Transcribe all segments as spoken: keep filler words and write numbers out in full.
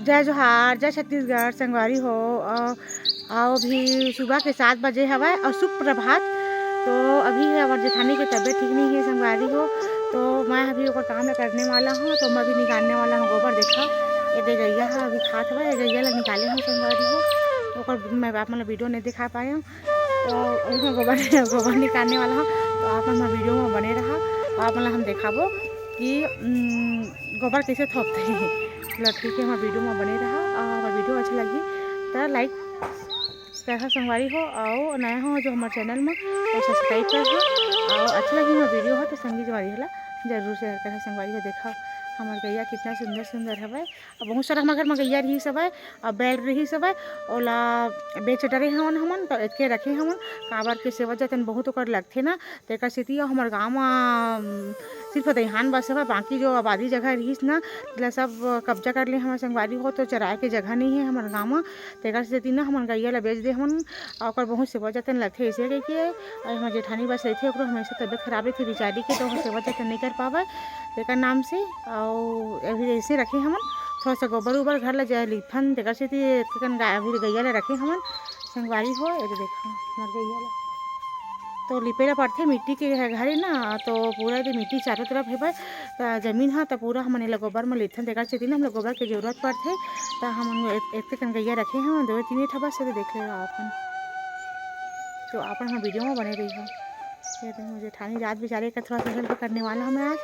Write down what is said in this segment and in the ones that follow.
जय जोहार, जय छत्तीसगढ़ संगवारी हो। अ, अउ अभी सुबह के सात बजे हवय अउ सुप्रभात। तो अभी हमर जेठानी के तबीयत ठीक नहीं है संगवारी हो, तो मैं अभी ओकर काम ला करने वाला हूँ। तो मैं अभी निकालने वाला हूँ गोबर। देखा, ये दे गैया है, अभी खात हवय, ये गैया ला निकाले हूँ संगवारी हो। ओकर मैं आप मन ला वीडियो नहीं दिखा पाए हूँ, तो अभी मैं गोबर गोबर निकालने वाला हूँ। तो आप मन वीडियो में बने रहा, आप मन ला हम दिखाबो कि, उम, गोबर कैसे थोपते हैं। चलो ठीक है, हमारे वीडियो में बने रहा। और हमारे वीडियो अच्छा लगी तो लाइक करहा संगवारी हो, अउ नया हो जो हमारे चैनल में, तो सब्सक्राइब करहा। अउ अच्छा लगी हमारे वीडियो हो तो संगी संगवारी होला जरूर शेयर करहा संगवारी हो। देखा, हमार गैया कितना सुंदर सुंदर हवय। अब बहुत सारा हमारे घर में गैया रहिस हवय, अब बैल रहिस हवय, ओला बेच डरे हवन हमन, तो एतके रखे हवन। काबर के सेवा जतन बहुत ओकर लगथे ना, तेकर सेती हमर गाँव म, अम, सिर्फ दइहान बस हवय, बाकी जो आबादी जगह रहिस ना, तेला सब कब्जा कर ले हमर संगवारी हो, तो चराए के जगह नहीं है हमर गाँव म। तेकर सेती ना हमन गैया ला बेच दे हमन, अउ ओकर बहुत सेवा जतन लगथे, अइसे कहिके। अउ हमर जेठानी बस रहिथे, ओकरो हमेशा तबीयत खराब रहिथे बिचारी के, तो ओकर सेवा जतन नहीं कर पावय तेकर नाम से। अउ अभी अइसे रखे हमन, थोड़ा सा गोबर उबर घर ला जाए लिखन, तेकर सेती तेकन गा-, अभी गैया ला रखे हमन संगवारी हो। ये देखो हमर गैया ला तो लिपे ला पड़थे, मिट्टी के घ-, घर है ना, तो पूरा दे मिट्टी चारों तरफ है बस, त जमीन ह, त पूरा हमन एला गोबर म लेथन, तेकर सेती ना हमला गोबर के जरूरत पड़थे। त हमन ए-, एतके कन गैया रखे हन, दो तीन ठा बस, तो देख लेगा अपन। तो अपन हम वीडियो में बने रही हो। ये देखो, जेठानी रात बेचारे का थोड़ा सा हेल्प करने वाला हूँ मैं आज।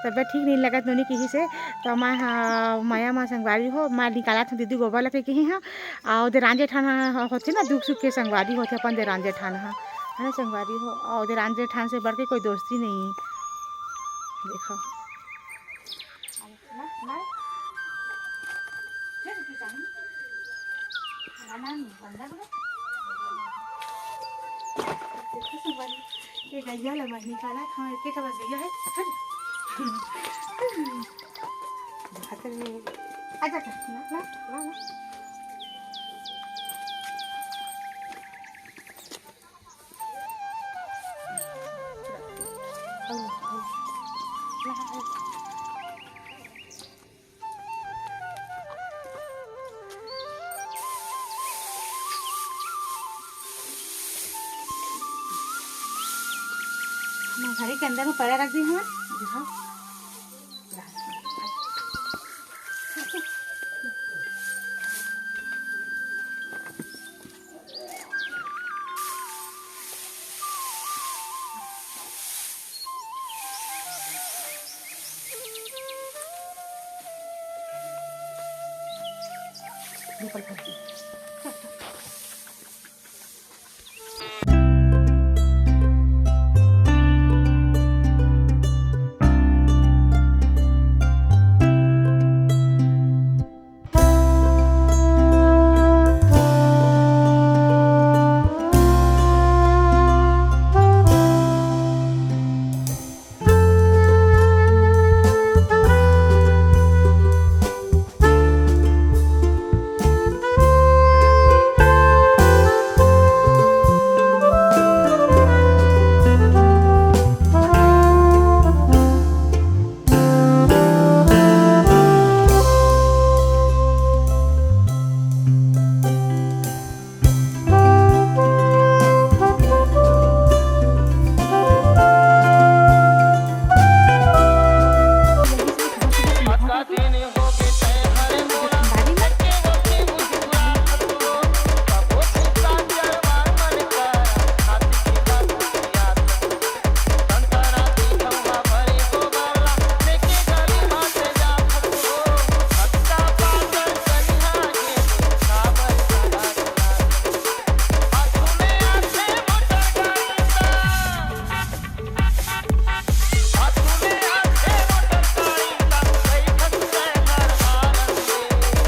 तबीयत ठीक नहीं लगत नोनी किही से, तो मैं, हाँ, मया मा संगवारी हो, मैं निकालत हूँ दीदी गोबर लगे किही हाँ। अउ देरान जेठान ह-, होथे ना दुख सुख के संगवारी होथे अपन देरान जेठान ह, है ना संगवारी हो। अउ देरान जेठान से बढ़ के कोई दोस्ती नहीं है। देखो। ये गैया ला मैं निकालत हँव, एके ठो बस गैया है। हट। भागल में। आजा, आजा, ला, ला, ला, ला। मैं घरे के अंदर में पड़ा रख दी हूँ।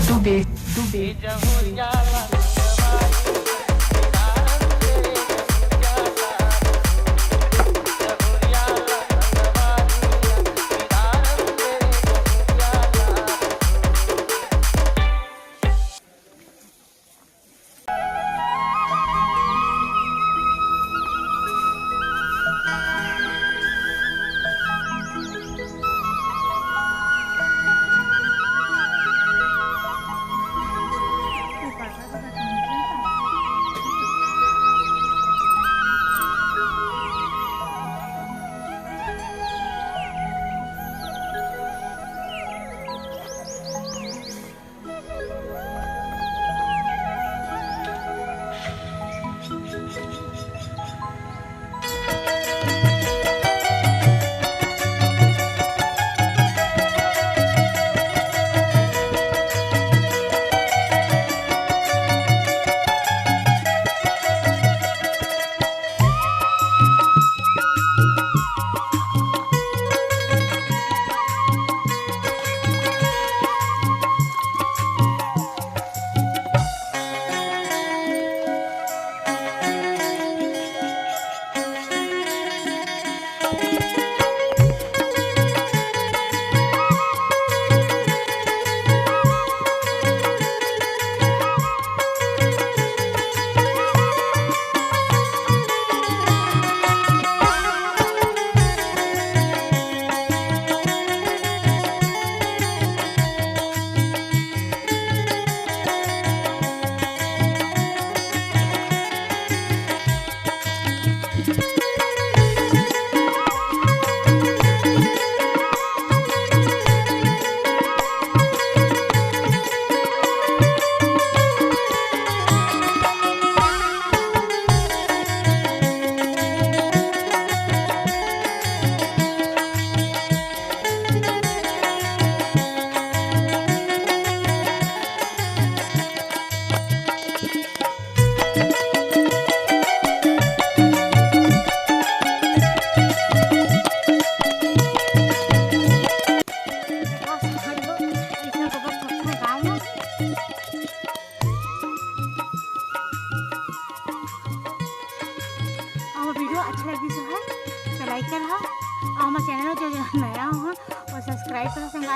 दुबे, दुबे।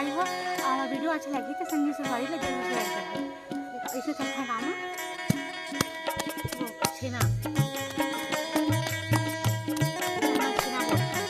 हो, अउ वीडियो अच्छा लगी तो संगी संगवारी ला जरूर शेयर करना। ऐसे चलता है गाँव में। वो छेना। छेना बोलते हैं।